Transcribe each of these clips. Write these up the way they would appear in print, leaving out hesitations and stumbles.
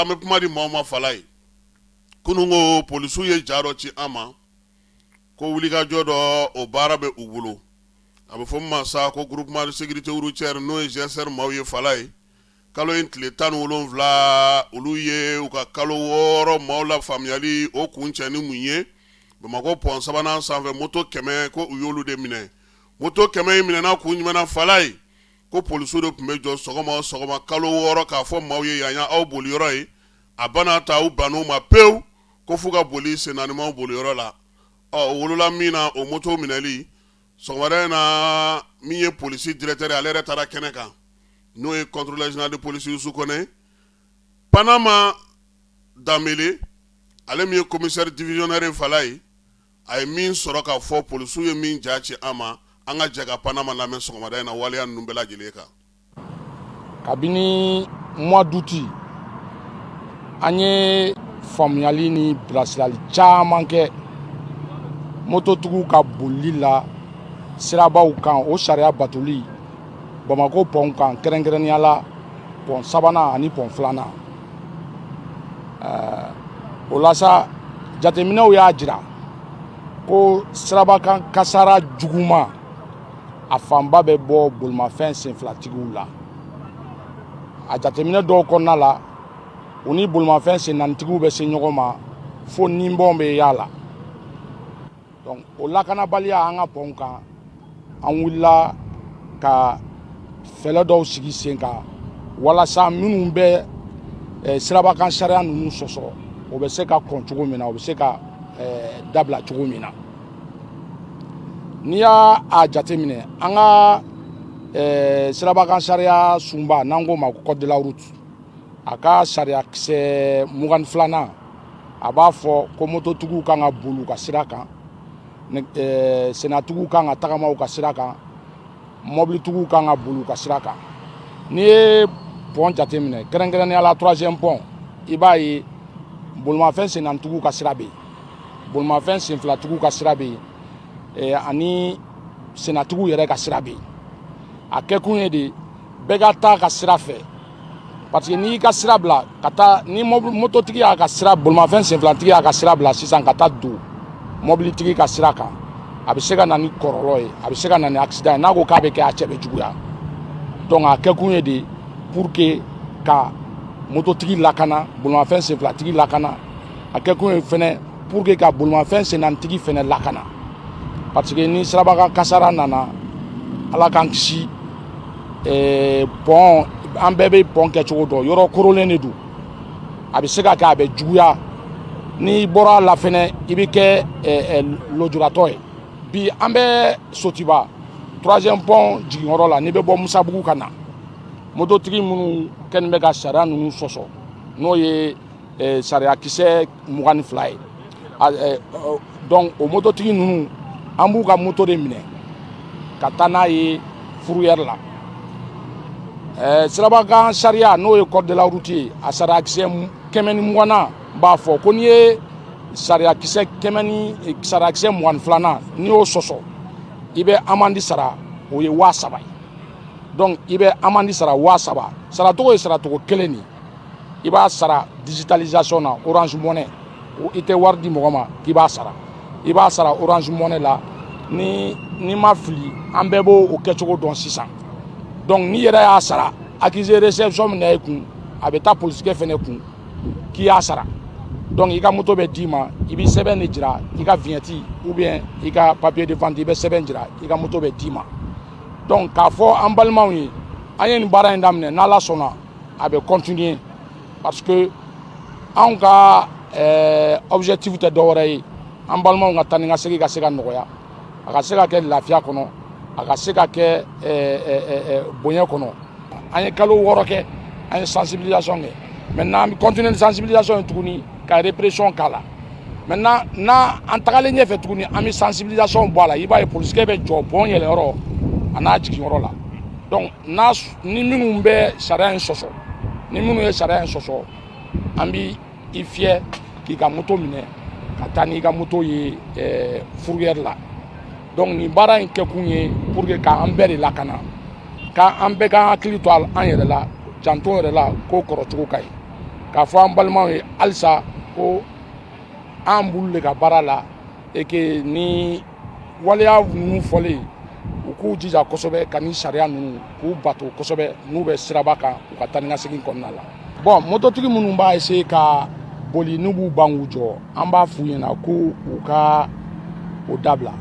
an bɛ kuma di maaw ma. Falaye, kunun ko polisiw ye ja dɔ ci an ma ko wulikajɔ dɔ, o baara bɛ u bolo, a bɛ fɔ min ma sa ko Groupement de sécurité routière, n'o ye GSR maaw ye. Falaye, kalo in tile 17, olu ye u ka kalo 6 maaw la faamuyali o kuncɛ ni mun ye? Bamakɔ pɔn sabanan sanfɛ, moto 100, ko u y'olu de minɛ. Moto 100 in minɛna kun jumɛn na? Falaye, ko polisiw de tun bɛ jɔ sɔgɔma o sɔgɔma kalo 6 k'a fɔ maaw ye yan y'aw boliyɔrɔ ye. A bana ta, u bann'u ma pewu ko f'u ka boli sennaanimaw boliyɔrɔ la. Ɔ, o wolola min na, o moto minɛli sɔgɔmada in na, min ye polisi directeur ye, ale yɛrɛ taara kɛnɛ kan, n'o ye contrôleur général de police Yusu Kɔnɛ. Panama Danbele, ale min ye commissaire divisionnaire ye, Falaye, a ye min sɔrɔ k'a fɔ polisiw ye min ja ci an ma, an ka jɛ ka Panama lamɛn sɔgɔmada in na waleya ninnu bɛɛ lajɛlen kan. Kabini mois d'août, an ye faamuyali ni bilasirali caman kɛ mototigiw ka bolili la sirabaw kan, o sariya batoli Bamakɔ pɔn kan, kɛrɛnkɛrɛnnenya la pɔn sabanan ani pɔn filanan. O la sa, jateminɛw y'a jira ko sirabakan kasara juguman, a fanba bɛ bɔ bolimafɛn senfilatigiw la. A jateminɛ dɔw kɔnɔna la, u ni bolimafɛn sennaanitigiw bɛ se ɲɔgɔn ma fo ninbɔn bɛ y'a la. Donc o lakanabaliya an ka pɔnw kan, an wulila ka fɛɛrɛ dɔw sigi sen kan walasa minnu bɛ sirabakan sariya ninnu sɔsɔ, o bɛ se ka kɔn cogo min na, o bɛ se ka dabila cogo min na. N'i y'a a jateminɛ, an ka sirabakan sariya sunba, n'an k'o ma ko code de la route, a ka sariya kisɛ 22nan, a b'a fɔ ko mototigiw kan ka boli u ka sira kan, sennatigiw kan ka tagama u ka sira kan, mɔbilitigiw kan ka boli u ka sira kan. N'i ye pɔn jateminɛ, kɛrɛnkɛrɛnnenya la troisième pɔn, i b'a ye bolimafɛn sennanitigiw ka sira bɛ yen, bolimafɛn senfilatigiw ka sira bɛ yen, ani sennatigiw yɛrɛ ka sira bɛ yen. A kɛkun ye de bɛɛ ka taa ka sira fɛ, parce que n'i y'i ka sira bila ka taa, ni mototigi y'a ka sira, bolimafɛn senfilatigi y'a ka sira bila sisan ka taa don mɔbilitigi ka sira kan, a bɛ se ka na ni kɔlɔlɔ ye, a bɛ se ka na ni accident ye. N'a ko k'a bɛ kɛ, a cɛ bɛ juguya. Donc a kɛkun ye de pour que ka mototigi lakana, bolimafɛn senfilatigi lakana. A kɛkun ye fɛnɛ pour que ka bolimafɛn sennanitigi fɛnɛ lakana, parce que ni sirabakan kasara nana, Ala k'an kisi, pɔn, an bɛɛ bɛ pɔn kɛcogo dɔn, yɔrɔ korolen de don, a bɛ se ka kɛ a bɛ juguya. N'i bɔra a la fɛnɛ, i bɛ kɛ lujuratɔ ye. Bi an bɛ Sotiba troisième pont jiginyɔrɔ la. N'i bɛ bɔ Musabugu ka na, mototigi minnu kɛlen bɛ ka sariya ninnu sɔsɔ, n'o ye sariya kisɛ 22 ye, donc o mototigi ninnu, an b'u ka moto de minɛ ka taa n'a ye fourrière la. Sirabakan sariya, n'o ye code de la route ye, a sariya kisɛ 120nan b'a fɔ ko n'i ye sariya kisɛ kɛmɛ ni sariya kisɛ 22nan, n'i y'o sɔsɔ, i bɛ amende sara, o ye 3000 ye. Donc i bɛ amende sara 3000. Saracogo ye saracogo kelen de, i b'a sara digitalisation na, Orange Money. I tɛ wari di mɔgɔ ma k'i b'a sara, i b'a sara Orange Money la. Ni n'i ma fili, an bɛɛ b'o o kɛcogo dɔn sisan. Donc n'i yɛrɛ y'a sara, accusé réception min na i kun, a bɛ taa polisikɛ fɛnɛ kun k'i y'a sara. Donc i ka moto bɛ d'i ma, i bɛ sɛbɛn de jira, i ka vignette ou bien i ka papier de vente, i bɛ sɛbɛn jira, i ka moto bɛ d'i ma. Donc k'a fɔ an balimaw ye, an ye nin baara in daminɛ, n'Ala sɔnna a bɛ continuer, parce que anw ka objectif tɛ dɔwɛrɛ ye, an balimaw ka taa ni ka segin ka se ka nɔgɔya, a ka se ka kɛ lafiya kɔnɔ, a ka se ka kɛ bonya kɔnɔ. An ye kalo 6 kɛ, an ye sensibilisation kɛ. Maintenant an bɛ continuer ni sensibilisation ye tuguni ka répression k'a la. Maintenant n'a an tagalen ɲɛfɛ tuguni, an bɛ sensibilisation bɔ a la. I b'a ye polisikɛ bɛ jɔ pɔn yɛlɛyɔrɔ a n'a jiginyɔrɔ la. Donc n'a ni minnu bɛ sariya in sɔsɔ, ni minnu ye sariya in sɔsɔ, an bi i fiyɛ k'i ka moto minɛ ka taa n'i ka moto ye fourrière la. Donc nin baara in kɛkun ye pour que k'an bɛɛ de lakana, k'an bɛɛ k'an hakili to an yɛrɛ la, janto yɛrɛ la ko kɔrɔcogo ka ɲi. K'a fɔ an balimaw ye halisa ko an b'olu de ka baara la et que ni waleya ninnu fɔlen, u k'u jija kosɛbɛ ka ni sariya ninnu k'u bato kosɛbɛ n'u bɛ siraba kan, u ka taa ni ka segin kɔnɔna la. Bon, mototigi minnu b'a essayer ka boli, n'u b'u ban k'u jɔ, an b'a f'u ɲɛna ko u ka o dabila,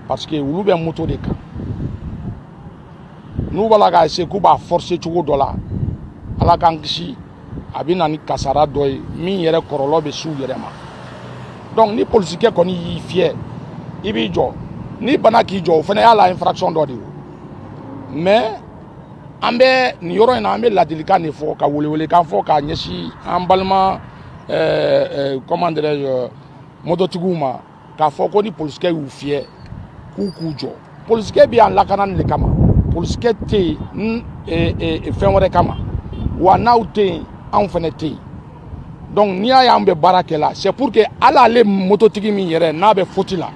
parce que olu bɛ moto de kan. N'u b'a la k'a essayer k'u b'a forcer cogo dɔ la, Ala k'an kisi, a bɛ na ni kasara dɔ ye min yɛrɛ kɔlɔlɔ bɛ s'u yɛrɛ ma. Donc ni polisikɛ kɔni y'i fiyɛ, i b'i jɔ. N'i bana k'i jɔ, o fana y'a la infraction dɔ de ye. Mais an bɛ nin yɔrɔ in na, an bɛ ladilikan de fɔ, ka welewelekan fɔ k'a ɲɛsin an balima comment dirais-je, mototigiw ma, k'a fɔ ko ni polisikɛ y'u fiyɛ, k'u k'u jɔ. Polisikɛ bɛ yan lakanani de kama. Polisikɛ tɛ yen fɛn wɛrɛ kama. Wa n'aw tɛ yen, anw fana tɛ yen. Donc n'i y'a ye an bɛ baara kɛ la, c'est pour que hali ale mototigi min yɛrɛ n'a bɛ faute la,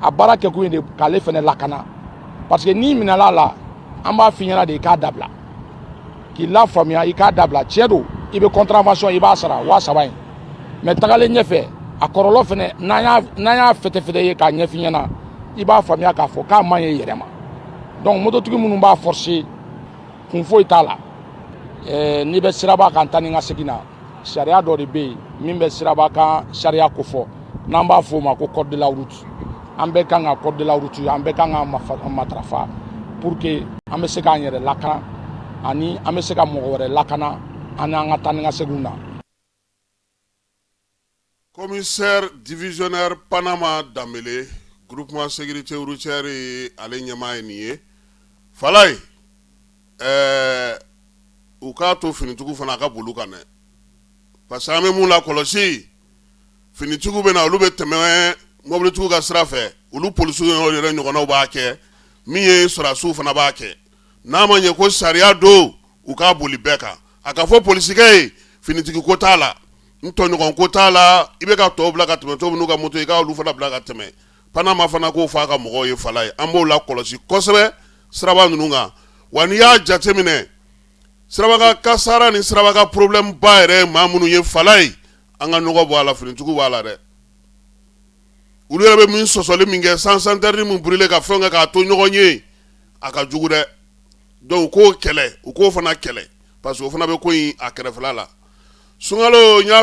a baara kɛkun ye de k'ale fana lakana, parce que n'i minɛla a la, an b'a f'i ɲɛna de i k'a dabila, k'i lafaamuya i k'a dabila. Tiɲɛ don, i bɛ contravention, i b'a sara 3000 in, mais tagalen ɲɛfɛ, a kɔlɔlɔ fana, n'an y'a fɛtɛfɛtɛ ye k'a ɲɛf'i ɲɛna, i b'a faamuya k'a fɔ k'a man ɲi i yɛrɛ ma. Donc mototigi minnu b'a forcer, kun foyi t'a la. N'i bɛ siraba kan taa ni ka segin na, sariya dɔ de bɛ yen min bɛ siraba kan sariya ko fɔ, n'an b'a fɔ o ma ko code de la route. An bɛɛ kan ka code de la route, an bɛɛ kan ka matarafa pour que an bɛ se k'an yɛrɛ lakana ani an bɛ se ka mɔgɔ wɛrɛ lakana an n'an ka taa ni ka seginw na. Commissaire divisionnaire Panama Danbele, groupement sécurité routière ye, ale ɲɛmaa ye nin ye. Falaye, u k'a to finitigiw fana ka boli kan dɛ, parce que an bɛ mun la kɔlɔsi, finitigiw bɛ na, olu bɛ tɛmɛ mobilitigiw ka sira fɛ. Olu polisiw yɛrɛ ɲɔgɔnnaw b'a kɛ, min ye sɔrɔdasiw fana b'a kɛ. N'a ma ɲɛ ko sariya don, u k'a boli bɛɛ kan. A ka fɔ polisikɛ ye, finitigi ko t'a la, n tɔɲɔgɔn ko t'a la, i bɛ ka tɔw bila ka tɛmɛ cogo min n'u ka moto, i ka olu fana bila ka tɛmɛ. Panama fana k'o fɔ a ka mɔgɔw ye. Fala ye, an b'o la kɔlɔsi kosɛbɛ siraba ninnu kan. Wa n'i y'a jateminɛ, siraba kasara ni siraba ka problème ba yɛrɛ ye maa minnu ye, fala ye, an ka ɲɔgɔn bɔ a la, finitigiw b'a la dɛ. Olu yɛrɛ bɛ min sɔsɔli min kɛ, sens interdit min brûler ka fɛn kɛ k'a to ɲɔgɔn ye, a ka jugu dɛ. Donc u k'o kɛlɛ, u k'o fana kɛlɛ, parce que o fana bɛ ko in a kɛrɛfɛla la. Sunkalo n y'a